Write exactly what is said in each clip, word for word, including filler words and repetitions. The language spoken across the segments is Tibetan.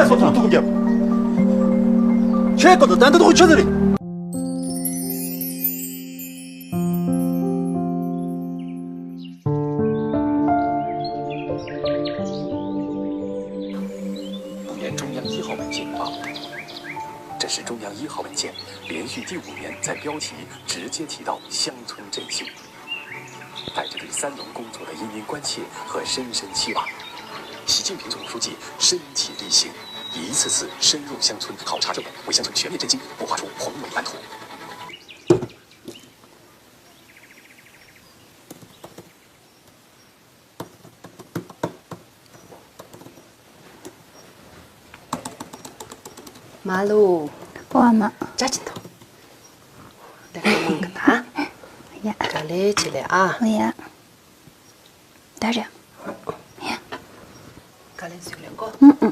སོ་སོར་ཐུག་རྒྱབ། ཁྱེད་ཀོ་ཏོ་ད་འདི་ཐོག་ཆོད་ཟེར།五年中央一号文件发布。这是中央一号文件连续第五年在标题直接提到乡村振兴，带着对三农工作的殷殷关切和深深期望，习近平总书记身体力行，一次次深入乡村考察调研，为乡村全面振兴谋划出宏伟蓝图。 མ་ལོ། ཨོ་ཨ་མ། ཅག་ཅི་འདུག་དེ་ག་མང་གི་ད། ཡ། ག་ལེ་ཆི་ལེ་ཨ། ཡ། ད་རེད། ཡ། ག་ལེ་ཟིག་ལེ་ཀོ། ཨུ་ཨུ།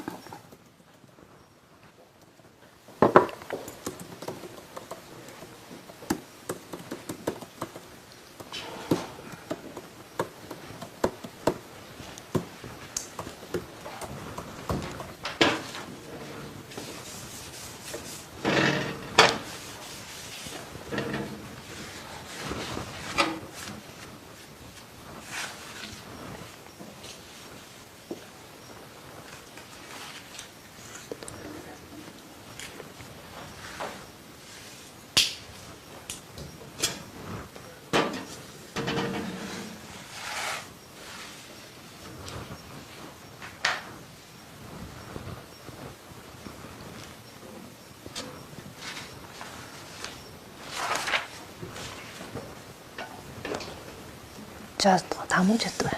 ཅག་ཐ་མོ་ཅི་འདུག་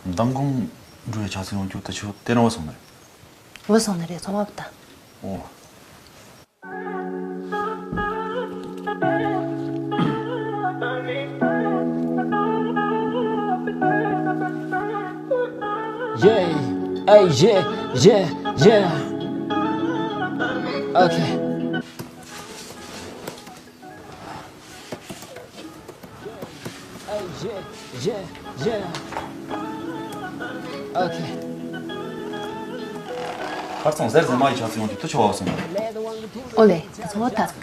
མདང་དགོང་འགྲོ་བའི་ཆ་ཚང་ཡོང་རྒྱུ་དེ་ཆུ་དེ་རང་བ་སོང་ནི་རེད། བུ་སོང་ནི་རེད་སོང་བ་བུ་ད། ཨོ། Yeah, hey, yeah, yeah, yeah. Okay. Okay. ཁར་ཚང་ཟེར་ཟེར་མ་ཡི་ཆ་ཚང་ཡོང་དུས་དུ་ཆོ་བ་སོང་། ཨོ་ལེ། ད་ཚང་བ་ཐག་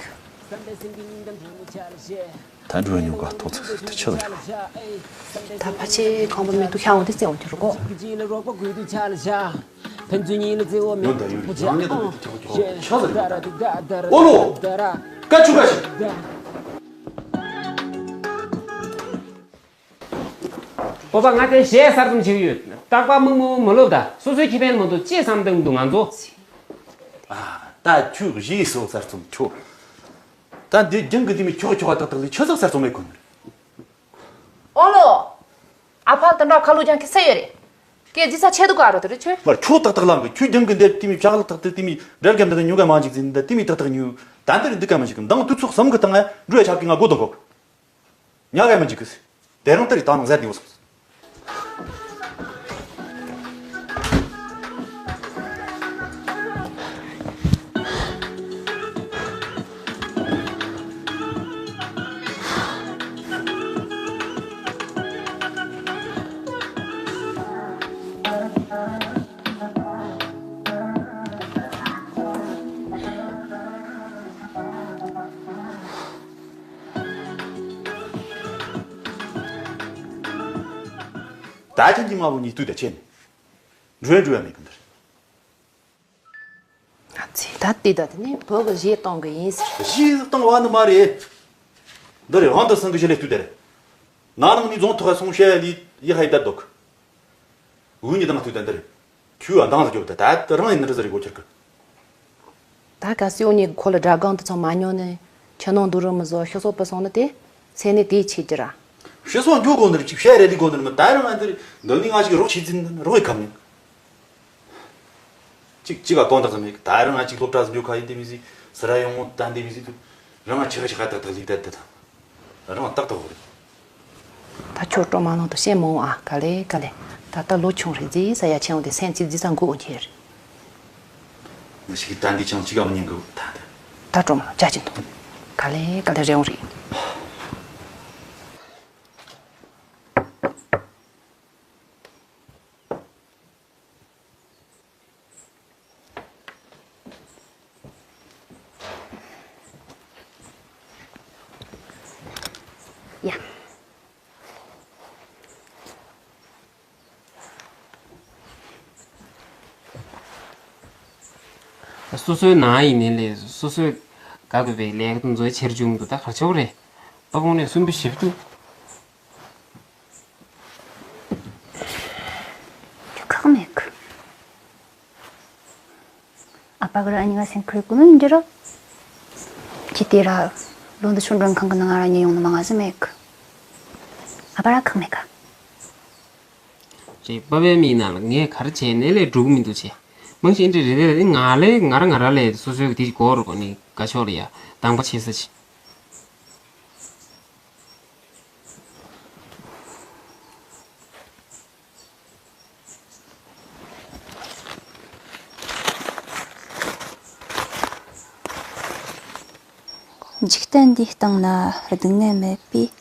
ད་འགྲོ་ཉོ་ག་ཐོག་ཚིག་ཟིག་ཏུ་ཆི་ལ་ཡོད། ད་ཕ་ཆེ་ཁང་པ་མེད་དུ་ཤ་འོང་དེ་རྩེ་འོང་གི་རུ་གོ། ཕན་ཚུན་གཉིས་ལ་བརྩེ་བ་མེད་པ་ཕྲུ་གུ་ཆ་ལ་བཞག་ཡོད་ད་ཡོད་རང་ཉིད་དང་དེ་ཆོག་ཆོག་ཆོག་ཆ་ཟིག་རེད། ཨོ་ལོ། ཀ་ཆུ་ཀ་ཞིག་སྤོབས་པ་ང་དེ་གཞས་གསར་རྩོམ་བྱེད་ཀྱི་ཡོད། རྟག་པར་མིག་མོ་མི་ལོབ་ད། སོ་སོའི་ཁེ་ཕན་མི་འདུག་ཅེས་བསམ་སྟངས་འདུག་ང་ཚོ། ཨ། ད་ཁྱོད་གཞས་སོ་གསར་རྩོམ་ཁྱོད། ད་འདི་རྒྱང་གི་དེ་མི་ཁྱོག་ཁྱོག་ཏག་ཏག་ལས་ཆུ་ཟག་གསར་རྩོམ་མེད་གོ་ནི། ཨོ་ལོ། ཨ་ཕ་དེ་འདྲ་ཁ་ལོ་རྒྱང་ཁི་ས་ཡོད་རེད། ཀེ་ཇི་ས་ཆེ་དུ་ག་རོ་དེ་རེད་ཆོས། མར་ཁྱོད་ཏག་ཏག་ལངས་གི་ཁྱོད་རྒྱང་གི་འདེབས་དེ་མི་ཕྱག་ལག་ཏག་ཏག་དེ་མི་འབྲེལ་གམ་འདི་ཉོ་ག་མ་འཇིག་ཟིན་ད་དེ་མི་ཏག་ཏག་ཉོ། ད་འདི་རེད་འདི་ག་མ་འཇིག་གི་མདང་དུས་ཚོགས་བསམ་གི་བཏང་ང་འགྲོ་ཡ་ཆག་གི་ང་སྒོ་དང་གོ། ཉག་ག་མ་འཇིག་གི། དེ་རིང་ལྟར་རི་ད་ནང་ཟད་དེ་བ་སོང་། ད་ཅན་གྱི་མ་བུ་གཉིས་དུས་ད་ཆེན། འགྲོས་འགྲོས་མེད་གི་འདིར། ང་ཚོས་ད་ལྟའི་ད་དེ་ནས་བོད་ཀྱི་གཞས་གཏོང་གི་ཡིན་ཟེར། གཞས་གཏོང་བ་ནི་མ་རེད། འདི་རེད་ཧང་དུ་སང་གི་གཞི་ལས་བཏུས་དེ་རེད། ན་ནིང་ནས་རྫོང་ཐོག་སོང་བཤད་ལས་ཡི་ཧའི་ད་འདུག་འུ་གཉིས་དང་ཐུག་དེ་འདི་རེད། ཁྱོད་ཨ་འདང་ལ་རྒྱོབ་དེ་ད་རང་ཡིན་ནི་རི་ཟེར་གོ་ཁྱེར་གི། ད་ག་སེ་འུ་གཉིས་ཁོ་ལ་དགྲ་སྒང་དུ་ཚང་མ་ཉོ་ནས་ཁྱི་ནང་འདུག་རུ་མི་བཟོ་ཤི་སོགས་པ་སོང་ནི་དེ་སེ་ནས་དེའི་ཆེད་ཀྱི་ར། ཤི་སོགས་འགྱོ་དགོ་ནི་རེད་ཅིག་བཤད་རེད་ལི་དགོ་ནི་རེད་མི་ད་རང་ཨ་འདི་རེད་འདི་ནི་ང་ཞིག་རོགས་བྱེད་འཛིན་རོགས་ཡི་ཁམ་ནི། གཅིག་གཅིག་ག་གང་དག་ཙམ་མེད་ད་རང་ང་གཅིག་སློབ་གྲྭ་ཟིན་རྒྱུ་ཁ་ཡིན་དེ་མི་ཟིག་སི་ར་ཡོང་ངོ་ད་འདི་མི་ཟིག་དུ་རང་ང་ཆི་ཁ་ཆི་ཁ་ཏག་ཏག་ལིག་ད་དེ་དང་རང་ཏག་ཏག་རེད། ད་ཁྱོད་སྤྲོ་མ་ནང་དུ་ཤེས་མོ་ཨ་ག་ལེ་ག་ལེ། ད་ལྟ་ལོ་ཆུང་རེད་ཟིག་ས་ཡ་ཆེན་འོང་དེ་སེམས་གཅིག་ཟིག་ས་འགུག་འོང་ཁྱེར། ང་ཞིག་ད་འདི་ཅང་གཅིག་གམ་ཉན་གི་ད་ད། ད་སྤྲོ་མ་ལ་ཅག་ཅིག་འདུག་ག་ལེ་ག་ལེ་རེ་འོང་རེད། སོ་སོའི་ནང་ཡིན་ནའི་ལས་སོ་སོས་དགའ་དགོས་པའི་ལས་ཀ་དེ་ཚོ་ཆེར་བྱུང་འདུག་ད་ག་རེ་བྱེད་དགོས་རེད། ཨ་ཁུ་ནས་གསོན་པོ་ཞེ་པོ་འདུག་ཁྱོད་ཁག་མེད་གི། ཨ་ཕ་གི་ར་ཨ་ནི་ང་སེམས་ཁུར་གོ་ནོ་ཡིན་གྱི་ར། ཅི་སྟེ་ར། ལོ་འདི་ཆུང་མགྲོན་ཁང་གི་ནང་ང་ར་ཉན་ཡོང་ནི་མ་ང་ཟིག་མེད་གི། ཨ་ཕ་ར་ཁག་མེད་གི། རེད། པ་ཕའི་མིག་ནང་ལ་ངས་ག་རེ་བྱས་ནས་ལས་འགྲུབ་མི་འདུག་བྱས། མང་ཞིག་འདྲི་རེད་རེད། ང་ལས་ང་ར་ང་ར་ལས་སོ་སོའི་གི་དེ་གོ་རུ་གོ་ནི་དགའ་ཕྱོགས་ལ་ཡ་དང་པ་བྱེད་ས་ཆེ། འཇིག་རྟེན་འདིའི་སྟེང་ན་སྡུག་བསྔལ་མེད་པའི་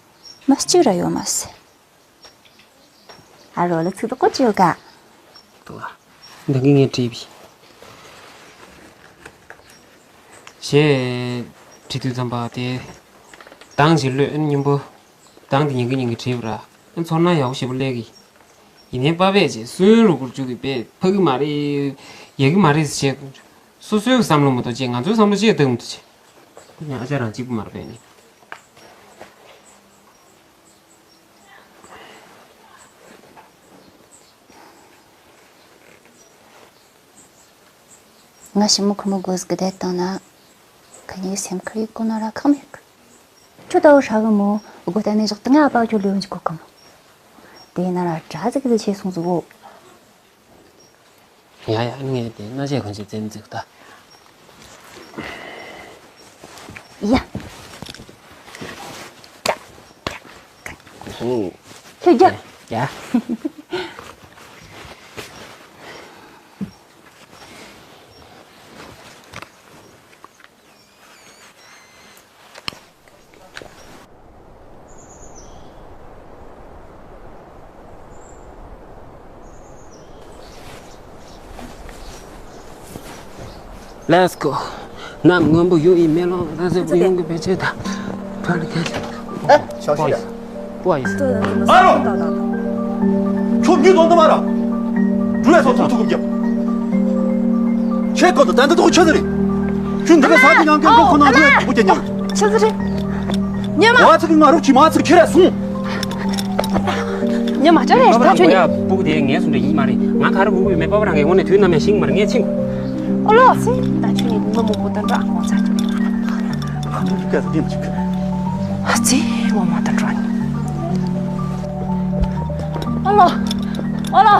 མི་གཅིག་ར་ཡོད་མ་ཟད། ཨ་རོ་ལ་ཚིག་ཏུ་ཀོ་ཅིའོ་ག་འདུག་ཨ། འདི་གི་ངས་བྲིས་པའི། ཞེས་བྲིས་དུས་ཙམ་པ་དེ། གདངས་ཀྱི་བློས་སྙིང་པོ། གདངས་དེ་ཉིན་གི་ཉིན་གི་བྲིས་པ་ར། ཚོར་སྣང་ཡག་པོ་ཞེ་པོ་སླེབས་གི། ཡིན་ནའི་པ་ཕས་ཅིག་སུན་རུ་གུར་བཅུག་གི་པས་ཕ་གི་མ་རེད། ཡ་གི་མ་རེད་ཟེར་བྱས། སོ་སོའི་བསམ་བློ་མ་གཏོགས་ཅིག་ང་ཚོའི་བསམ་བློ་ཅིག་གཏོང་མི་ཐུབ་ཅིག་ཨ་ཅག་རང་གཅིག་པུ་མ་རེད་པས་ནི། ང་ཞི་མོ་ཁོ་མོ་དགོས་གི་བསྡད་བཏང་ན། ཁ་ཉིན་སེམས་ཁུར་ཡིག་གོ་ན་ར་ཁག་མེད་གི། ཁྱོད་ད་བོ་ཧྲ་གི་མོ་སྒོ་གཏན་ནས་བཞག་ཏུ་ང་ཨ་ཕ་ཁྱོད་ལུས་འཇུག་གོ་གི་མོ། དེ་ཡིན་ན་ར་གྲྭ་ཟིག་གི་ཆེ་སོང་ཟིག་གོ། ཡ་ཡ་ངས་དེ་སྔ་རྗེས་གོན་ཆེད་བཙན་འཛུགས་ད། ཡ། ཁྱོད་རྒྱ། ཡ། Let's go. གནམ་སྔོན་པོ་ཡོད་ཡིན་མེ་ལོང་ར་ཟེར་བུ་ཡོང་གི་བེད་ཆེ་ད། ཕ་ལི་ཁེ་ལི། ཨེ། ཞའོ་ཞའོ་ལེ། པོ་ཨ་ཡིས། ཨ་རོ། ཁྱོད་མྱི་དོན་དུ་མ་ར། འགྲུལ་ལས་སོགས་ཐུག་ཐུག་གམ་རྒྱབ། ཁྱེད་ཀོ་ད་ད་ད་དོ་ཆ་ཟེར། ཁྱོད་འདི་ག་ས་གི་ཉང་གི་ཁོ་ན་ཁྱོད་ཁོ་ཀྱ་ཉང་། ཆ་ཟེར། ཉི་མ། ང་ཚིག་ང་རོགས་ཅི་མ་ཚིག་ཁྱེད་ར་སོང་། ཉི་མ་ཅོ་རེ་ད་ཁྱོད་ཉི། སྤུ་གུ་དེ་ངའི་སུ་འདྲ་ཡིན་མ་རེད། ང་ག་རེ་མུ་གུ་ཡོད་མེད་པ་པ་རང་གི་ངོ་ནས་དུས་ནམ་ཡང་ཤིང་མ་རེད། ངས་ཕྱིན། ཨོ་ལོ། ད་ཁྱོད་ཉི་མ་མང་པོ་ད་འདྲ་ངོ་ཚ་ཁྱོད་ཉི། ཁ་ཐུག་ཅིག་ག་ཟེར་ཏེ་མ་ཅིག་ཨ་ཙི་ངོ་མ་ད་འགྲོ་ཉི། ཨོ་ལོ། ཨོ་ལོ།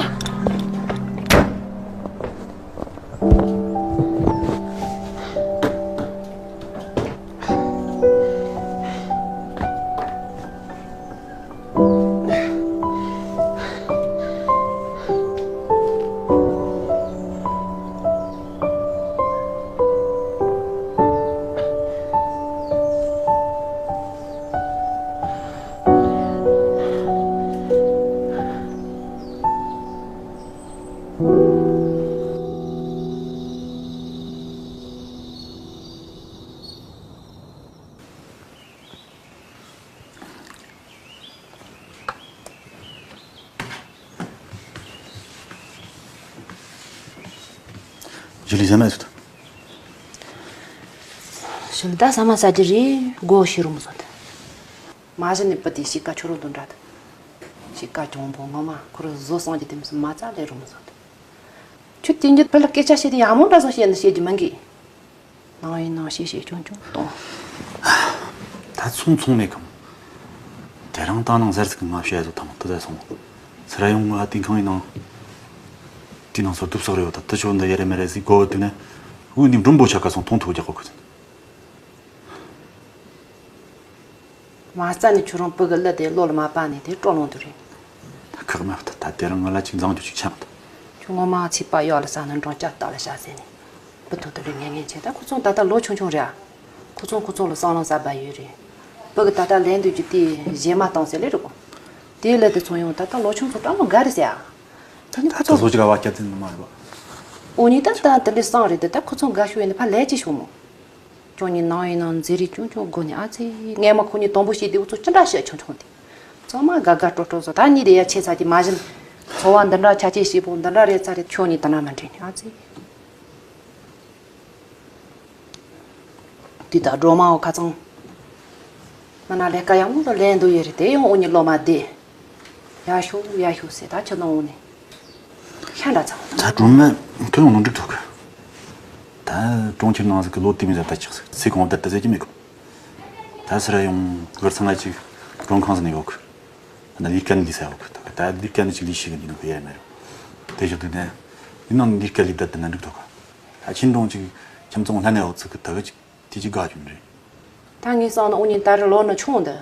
ཞི་ལི་ཟ་མ་ཟོས། ཞི་ལི་ད་ཟ་མ་ཟ་རྒྱུ་རེད། སྒོ་ཕྱེ་རུང་མི་བཟོ་འདི། མ་གཞི་ནས་བུ་དེ་གཤིས་ཀ་ཁྱོད་རང་དང་འདྲ་འདུག་གཤིས་ཀ་གྱོང་པོ་ངོ་མ་ཁོ་རང་བཟོ་སོང་རྒྱུ་དེ་མི་སྲིད་མ་རྩ་ལས་རུང་མི་བཟོ་འདི། ཁྱོད་དེ་འདྲ་བུ་ལ་སྐད་ཆ་བཤད་དེ་ཡག་མོ་འདྲ་བཟོ་བཤད་ནི་བཤད་རྒྱུ་མིན་གི། ནང་ཡིན་ནང་ཤེས་ཤེས་ཆུང་ཆུང་གཏོང་། ད་ཚོང་ཚོང་མེད་གམ། དེ་རིང་ཏང་ནང་ཟེར་ཟིག་གི་ང་བཤད་ཟོ་དང་དུ་ཟེར་སོང་། སི་ར་ཡོང་ང་དེ་ཁང་ཡིན་ནང་། དེ་ནང་སོ་དུབ་སོག་རེ་བ་ད་དུ་ཆོ་འདི་ཡ་རེ་མེ་རེ་ཟིག་གོ་བ་དུ་ནས། འུ་ནི་མགྲོན་པོ་ཆ་ག་སོང་མཐོང་ཐུག་རྒྱག་གོ་ཁུ་ཚན། མ་རྩ་ནས་ཁྱོད་རང་བུ་གི་གླུ་དེ་བློ་ལ་མ་བབས་ནས་དེ་སྤྲོ་ལོང་དུ་རེད། ད་ཁག་མ་ད་ད་དེ་རིང་ང་ལ་ཅིག་འཛང་རྒྱུ་ཅིག་ཆགས་མ་ཐུབ། ཁྱོད་ངོ་མ་ཚིག་པ་གཡོག་ལ་ཟ་ན་འབྲོང་སྐྱ་སྟག་ལ་ཤ་ཟེར་ནས། བུ་ཐུག་ཏུ་རེ་ངེས་ངེས་བྱས་ད་ཁོ་ཚོ་ད་ལྟ་ལོ་ཆུང་ཆུང་རེད་ཨ། ཁོ་ཚོ་ཁོ་ཚོ་ལ་བསམ་བློ་གསར་པ་ཡོད་རེད། བུ་གི་ད་ལྟ་ལེན་འདོད་རྒྱུ་དེ་གཞས་མ་བཏང་ཟེར་ལེ་རེད་གོ། དེའི་ལས་དེ་ཚོ་ཡོང་ད་ལྟ་ལོ་ཆུང་ཚོ་ད་མོ་དགའ་རེད་ཟེར་ཨ། ད་ནི་ད་ཁོ་ཚོ་ཚོ་ཅིག་ལ་བ་སྐྱབས་ཚན་ནི་མ་རེད་པ། འོ་ནི་ད་ད་དེ་འདྲའི་བསམ་རེད་དེ་ད་ཁོ་ཚོ་དགའ་ཤོས་ཡིན་ན་ཕ་ལས་ཅི་ཤོག་མོ། ཁྱོད་གཉིས་ནང་ཡིན་ནང་མཛེས་རིས་ཆུང་ཆུང་སྒོ་ནས། ཨ་ཙི། སྔས་མ་ཁོ་གཉིས་དང་པོ་ཤེས་དུས་འུ་ཚོ་ཅི་འདྲ་བཤད་ཆུང་ཆུང་དེ། ཚང་མ་དགའ་དགའ་སྤྲོ་སྤྲོ་བཟོ། ད་གཉིས་དེ་ཡ་ཆེ་ཚ་གྱི་མ་གཞི་ཚོར་བ་འདི་འདྲ་ཆ་ཆེ་ཞེ་པོ་འདི་འདྲ་རེད་ཚ་རེད། ཁྱོད་གཉིས་དེ་འདྲ་མ་འདྲེས་ནས། ཨ་ཙི། དེ་ད་སྒྲོལ་མའོ་ཁ་ཚང་། མ་ན་ལས་ཀ་ཡག་མོ་ལ་ལས་འདུག་ཡོད་རེད། དེ་ཡང་འུ་གཉིས་སློབ་མ་བསྡད། ཡ་ཤོ་ཡ་ཤོ་ཟེར། ད་ཁྱོད་ནང་འོང་ནས་ཤ་འདྲ་ཚང་། ད་སྒྲོལ་མ་ཁྱོད་ཡང་ནང་འགྲིག་ཐུབ་གི། ད་གྲོང་ཁྱེར་ནང་ཟིག་གི་ལོ་དུས་མི་ཟ་ད་ཅིག་སི་ཁོང་བསྡད་ད་ཟེར་གྱི་མེད་གི། ད་སི་ར་ཡོང་གར་ཚང་ང་ཅིག་གྲོང་ཁང་ཟིན་ཡོད་གི། ད་ལས་ཀ་ནི་ལས་ས་ཡོད་གི། ད་ལས་ཀ་ནི་ཅིག་ལས་ཤེས་གི་འདི་ནི་གི་ཡ་མེད་རུ། དེ་ཞོག་དུས་ནས་འདི་ནང་ལས་ཀ་ལས་བསྡད་ད་ན་འགྲིག་ཐུབ་གི། ད་ཆིན་གྲོང་ཅིག་ཁྱིམ་ཚང་ལྷན་ནས་འོག་ཚིག་གི་ད་གི་ཅིག་དེ་ཅིག་དགའ་རྒྱུ་རེད། ད་ངས་བསམ་ན་འུ་གཉིས་ད་རེས་ལོ་ན་ཆུང་འདི།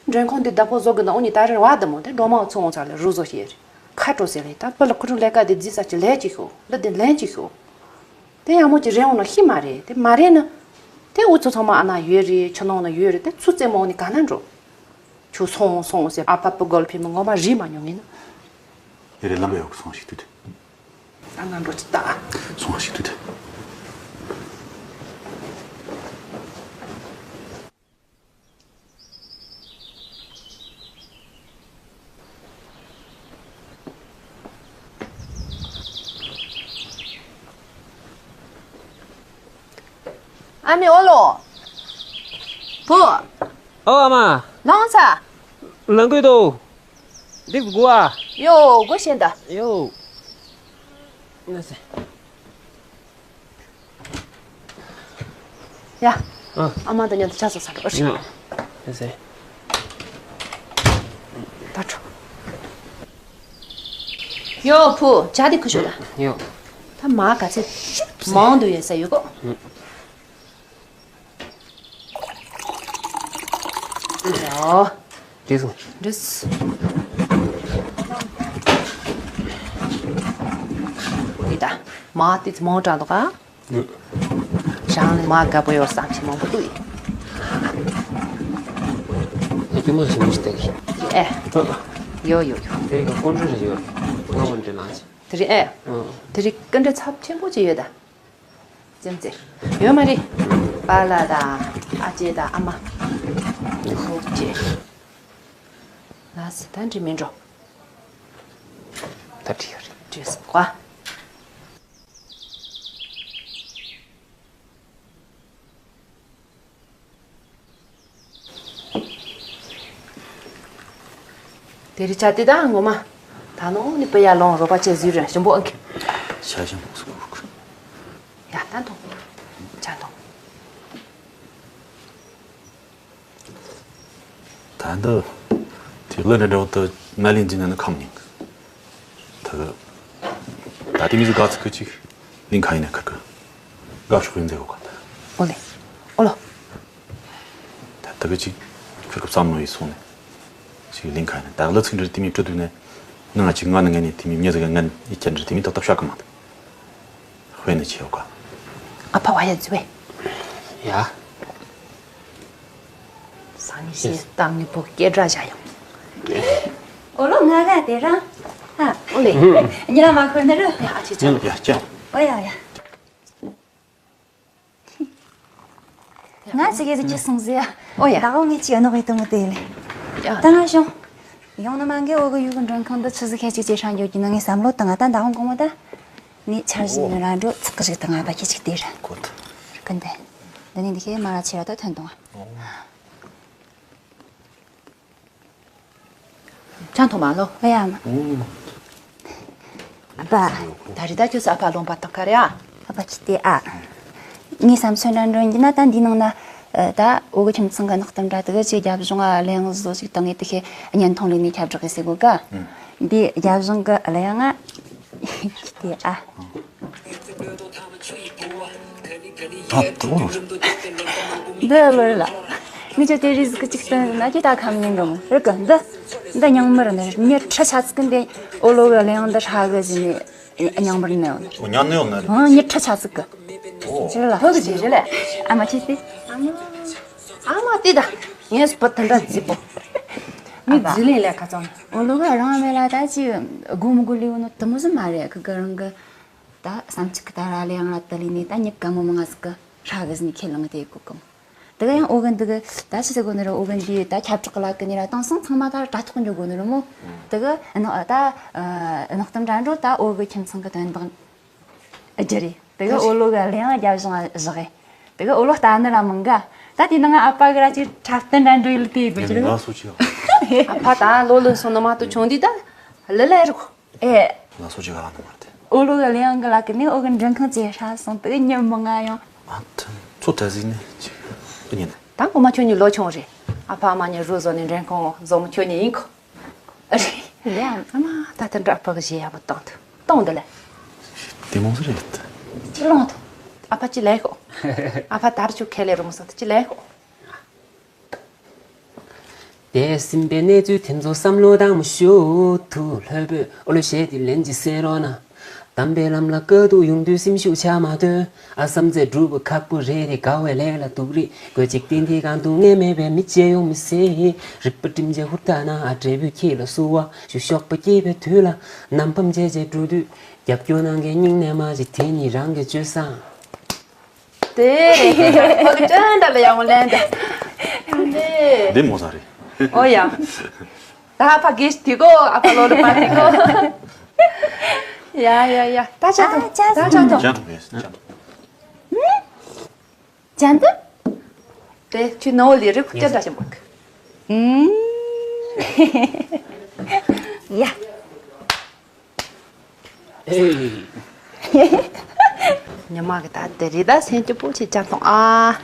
མགྲོན་ཁང་འདི་བདག་པོ་བཟོ་གི་ན་འུ་གཉིས་ད་རེས་བ་འདི་མོ་དེ་སྒྲོལ་མ་ཚོ་འོང་ཚར་ལ་རུ་བཟོ་ཞེས་རེད། ཁ་དྲོ་ཟེར་རེད། ད་པི་ལ་ཁུ་ཁྲུ་ལས་ཀ་དེ་རྫི་ས་ཅི་ལས་ཅི་ཤོག་ལ་དེ་ལན་ཅི་ཤོག་དེ་ཡང་མོ་ཅི་རེ་འོང་ན་ཤི་མ་རེད། དེ་མ་རེད་ན། དེ་འུ་ཚོ་ཚང་མ་ཨ་ན་ཡོད་རེད། ཆུ་ནང་ན་ཡོད་རེད། དེ་ཚུར་རྩེད་མོ་ནི་ག་ན་འགྲོ། ཁྱོད་སོང་སོང་ཟེར། ཨ་ཕ་པི་གོལ་ཕི་མི་ངོ་མ་རིག་མ་མྱོང་ངེ་ན། ཡ་རེད། ལམ་པ་ཡོག་སོང་ཞིག་དུས་དེ། ཨ་ང་འགྲོ་ཅི་ད། སོང་ཞིག་དུས་དེ། ཨ་མའི་ཨོ་ལོ། བུ། ཨོ་ཨ་མ། ལངས་ས། ལངས་གི་འདུག་འདི་དགོས་ཨ། ཡོ་དགོས་ཤེས་ད། ཡོ། ན་སེ། ཡ། ཨ། ཨ་མ་དང་མཉམ་དུ་ཇ་བཟོ་ས་འགྲོ། ཨོ་ཤི། ཡ། ཡ་ཟེ། ད་འགྲོ། ཡོ་བུ། ཇ་དེ་ཁུ་ཤོ་ད། ཡོ། ད་མ་ག་ཚད་མང་དུ་ཡོད་ས་ཡོད་གོ། ཡོ། འགྲིག་སོང་། འགྲིག་སོང་། འདི་ད་མ་དེ་ཚོ་མང་དྲགས་འདུག་ག། ཞང་ནི་མ་དགའ་པོ་ཡོད་བསམ་གྱི་མང་པོ་འདུག་ཡིན། ཨ་ཀྱི་མ་ཞིག་མི་ཞིག་སྟེར་གི། ཨེ། ཡོ་ཡོ་ཡོ། དེ་རིང་གི་ཀོན་ཀྲི་རེ་ཡོད། ང་ཀོན་ཀྲི་ལངས་ཆེ། དེ་རིང་ཨེ། ཨ། དེ་རིང་ཀོན་ཀྲི་ཚབས་ཆེན་པོ་ཅིག་ཡོད་ད། ཙམ་ཙེ། ཡོད་མ་རེད། པཱ་ལགས་དང་ཨ་ཅེ་དང་ཨ་མ། ཧོ་ཅེ། ལགས་སོ། ད་འགྲིག་མིན་འགྲོ། ད་འགྲིག་ཡོད་རེད། འགྲིག་སོང་ཀ། དེ་རིང་ཆ་དེ་དང་ངོ་མ། ད་ནོ་ནི་པ་ཡ་ལོང་རོ་པ་ཆེ་ཟིག་རེད། ཞིམ་པོ་ཨང་གི། ཤ་ཞིམ་པོ་སུ་ཁུག་ཡ་ད་འཐུང་། ཆ་འཐུང་། ད་འདི། དེ་ལོ་འདྲ་འདྲ་བོ་དུ་མ་ལེན་གྱི་ན་ནི་ཁམ་ཉིང་། ད་གི། ད་དེ་མི་ཟིག་ག་ཚིག་གི་ཅིག་ལིང་ཁ་ཡིན་ན་ཁར་གི། དགའ་ཕྱོགས་ཡིན་ཟེར་གོ་ག་ད། ཨོ་ལེ། ཨོ་ལོ། ད་ད་གི་ཅིག་ཁར་གི་བསམ་བློ་ཡིས་སོང་ནས། ཅིག་ལིང་ཁ་ཡིན་ན་ད་གི་ལོ་ཚིག་འདྲ་དེ་མི་སྤྲོད་དུས་ནས། ནང་ང་ཅིག་ང་ནི་ངན་ནས་དེ་མི་མྱི་ཟིག་གི་ངན་ཡིད་ཀྱང་འདྲ་དེ་མི་ཏག་ཏག་བཤད་གི་མ་འདུག་དཔེ་ནི་ཆེ་བ་ག། ཨ་ཕ་བ་ཡ་ཛི་བེ། ཡ། སང་ཉིན་ཤེས་སྟངས་ནི་བུ་སྐད་སྒྲ་བྱ་ཡོང་། ཨོ་ལོ་ང་ག་དེ་རང་། ཨ། ཨོ་ལེ། ཉི་ལ་མ་ཁོ་ནི་རུ། ཡ་ཨ་ཅེ་ཅང་། ཡ་ཅང་། ཨོ་ཡ་ཡ། ང་ཅི་གེ་ཟིག་ཅི་སོང་ཟེར། ཨོ་ཡ། ད་འོ་ངས་ཅི་ཡ་ནོ་གི་དུ་མོ་དེ་ལེ། ཡ། ད་ང་ཤོང་། ཡོང་ན་མ་འགའི་འོ་གི་ཡུ་གི་མགྲོན་ཁང་དུ་ཆི་ཟིག་ཁྱེད་ཅིག་ཅེ་ཧྲང་ཡོད་ཀྱི་ན་ངས་བསམ་བློ་བཏང་ང་ད་ད་འོང་གོང་མོ་ད། ངས་འཆར་གཞི་ནི་ར་འགྲོ་ཚིག་གི་ཞིག་དང་ང་ད་ཁྱེད་ཅིག་དེ་ར། ཀོད། ཀུན་ཏེ། འདི་ནི་འདི་ཁྱེད་མ་ར་ཆེ་ར་ད་ཐོན་དང་ང་། ཨོ། ཅང་ཐོག་མ་ལོ། ཨ་ཡ་མ། ཨོ། ཨ་ཕ། ད་རི་ད་ཁྱོད་ས་ཨ་ཕ་ལོང་པ་ཏག་ཁ་རེ་ཨ། ཨ་ཕ་ཁྱི་ཏེ་ཨ། ངའི་བསམ་ཚུལ་འདྲ་འདྲ་ཡིན་ན་ད་འདི་ནང་ན། ད་འོ་གི་ཁྱིམ་ཚང་གི་ནག་གཏམ་འདྲ་དེ་གི་ཅིག་རྒྱབ་ལྗོངས་ཨ་གླེང་བཟོ་ཅིག་བཏང་ངེ་དེ་ཁེ་བརྙན་ཐུང་ལས་ནས་ཁྱབ་བསྒྲགས་གི་ཟེར་གོ་ག། འདི་རྒྱབ་ལྗོངས་གི་གླེང་ང་། ཁྱི་ཏེ་ཨ། ད་ད་འོ། འདི་ལོར་ལ། ངས་ཀྱི་དེ་རིས་ཀྱི་ཅིག་སྟོན་ན་ཀྱི་ད་ཁམ་ཉིན་གི་མོ་རི་ཀི་འདི། འདི་ཉང་མི་རི་ནི་མྱི་ཁྲི་ཆ་ཚིག་གི་འདི་ཨོ་ལོ་གི་གླེང་འདི་ཧྲ་གི་ཟིན་ནི་ཉང་མི་རི་ནི་ཡོད་ནི། ཨོ་ཉང་ནི་ཡོད་ནི་རེད། ཨང་མྱི་ཁྲི་ཆ་ཚིག་གི། ཨོ། ཅི་ལ། བོད་ཀྱི་ཅི་རེད་ལེ། ཨ་མ་ཅི་སྟེ། ཨ་མ། ཨ་མ་དེ་ད། ངས་སུ་བུ་དེ་འདྲ་རྫི་པོ། མི་རྫི་ལེ་ལེ་ཁ་ཚང་། ཨོ་ལོ་གི་རང་མེ་ལ་ད་ཅི་དགོ་མི་དགོ་ལེ་ཡོད་ནི་དེ་མོ་ཟིན་མ་རེད་ཁི་གི་རང་གི། ད་བསམ་ཚིག་གི་ད་ར་ལེ་ཡང་ར་ཏི་ལི་ནི་ད་ཉིད་ག་མོ་མོ་ང་ཟིག་གི་ ཁྲ་གི་ཟིན་ཁས་བླངས་དེ་གོ་གམ། དེ་ག་ཡང་ཨོ་གི་འདི་གི་ད་ཆི་ཟེར་གོ་ནི་རེད། ཨོ་གི་འདི་ད་ཁྱབ་བསྒྲགས་ལ་ཀི་ནི་ར་དང་སང་ཚང་མ་ད་དྲ་ཐོག་འཇོག་གོ་ནི་རེད་མོ། དེ་གི་ཨ་ནི་ད་ཨ་ནག་གཏམ་འདྲ་འགྲོ་ད་ཨོ་གི་ཁྱིམ་ཚང་གི་དོན་དག་རྒྱུ་རེད། དེ་གི་ཨོ་ལོ་གི་གླེང་རྒྱབ་བཞིན་བཞག་གི། དེ་གི་ཨོ་ལོ་ལྟ་ནི་ར་མང་ག། ད་དེ་ནང་ཨ་ཕ་གི་ར་ཅིག་འཁྲབ་སྟོན་འདྲ་འགྲོ་ཡི་ལ་དེ་གི་ཅི་རེད། ང་སུ་ཆེ་བ། ཨ་ཕ་ད་ལོ་ལོན་སོང་ནི་མ་གཏོགས་ཆུང་དུས་ད་ལི་ལ་རུ། ཨེ། ང་སུ་ཆེ་ག་ལ་ནི་མ་རེད། ཨོ་ལོ་གི་གླེང་གི་ལ་ཀི་ནི་ཨོ་གི་མགྲོན་ཁང་ཅེ་ཧྲ་སོང་དེ་གི་ཉི་མ་ང་ཡང་། ཨ་ཐུ་ཚོ་ད་ཟིན་ནི་ཅི་ཉན། ད་ངོ་མ་ཁྱོད་ཉིད་ལོ་ཆུང་རེད། ཨ་ཕ་ཨ་མ་ཉིད་རུ་བཟོ་ནས་མགྲོན་ཁང་བཟོ་མོ་ཁྱོད་ཉིད་ཡིན་ཁོ། རེད། ལེ་ཨ་མ་ད་ལྟ་འདྲ་ཕག་གཞས་ཡག་པོ་བཏང་ཐུབ་གཏོང་འདི་ལ། དེ་མོ་ཟེར་རེད། ཅི་ལོང་ཐུབ། ཨ་ཕ་ཅི་ལས་ཤོག་ཨ་ཕ་དར་ཆུ་ཁས་ལེ་རུ་མོ་སོང་ཅི་ལས་ཤོག་དེ་སིམ་པའི་གནས་ཚུལ་དེ་ཚོ་བསམ་བློ་བཏང་མ་ཤུག་ཐུ་ལྷོད་པོས་ཨོ་ལོ་ཞེས་དེ་ལན་གྱི་སེ་རོ་ན། དམ་པའི་ལམ་ལ་དཀའ་སྡུག་ཡོང་དུས་སེམས་ཤུགས་ཆག་མ་སྡོད། ཨ་བསམ་ཚད་སྒྲུབ་པ་ཁག་པོ་རེད་རེད། དགའ་བའི་ལས་ལ་སྡུག་རེད། དགོས་ཅིག་བསྟན་དེ་གང་དུ་ངས་མེད་པའི་མི་བྱེད་ཡོང་མི་སྲིད། རིག་པ་སྤྲིན་ཆེ་ཧུར་ཐག་ན་ཨ་འབྲས་བུ་ཁྱེད་ལ་བསུ་བ་ཞུ་ཤོག་པ་སྐྱེས་པའི་དུས་ལ་ནམ་ཕམ་བྱས་བྱས་འགྲོ་དུས་རྒྱབ་སྐྱོར་གནང་མཁན་སྙིང་ནས་མ་བྱེད་དེ་ནི་རང་གི་སྤྱོད་བཟང་། དེ་རེད། ཁོ་གི་སྤྱོད་འདྲ་ལ་ཡང་ལན་འདྲ། དེ། འདི་མོ་ས་རེད། ཨོ་ཡ། ད་ཕ་གིས་དེ་གོ་ཨ་ཕ་ལོ་རུ་པ་དེ་གོ། ཡ་ཡ་ཡ། ད་ཅ་ཐོ། ཨ་ཅ་ད་ཅ་ཐོ། ཅ་ཐོ་ཡེ་ཅ་ཐོ། ཅན་དུ། དེ་ཁྱོད་ནོ་ལི་རི་ཁུ་ཅན་ད་ཞིམ་པོ། ཡ། ཨེ། ཉི་མ་གི་ད་དེ་རི་ད་སེམས་སྐྱིད་པོ་ཆེ་ཅན་ཐོང་ཨ།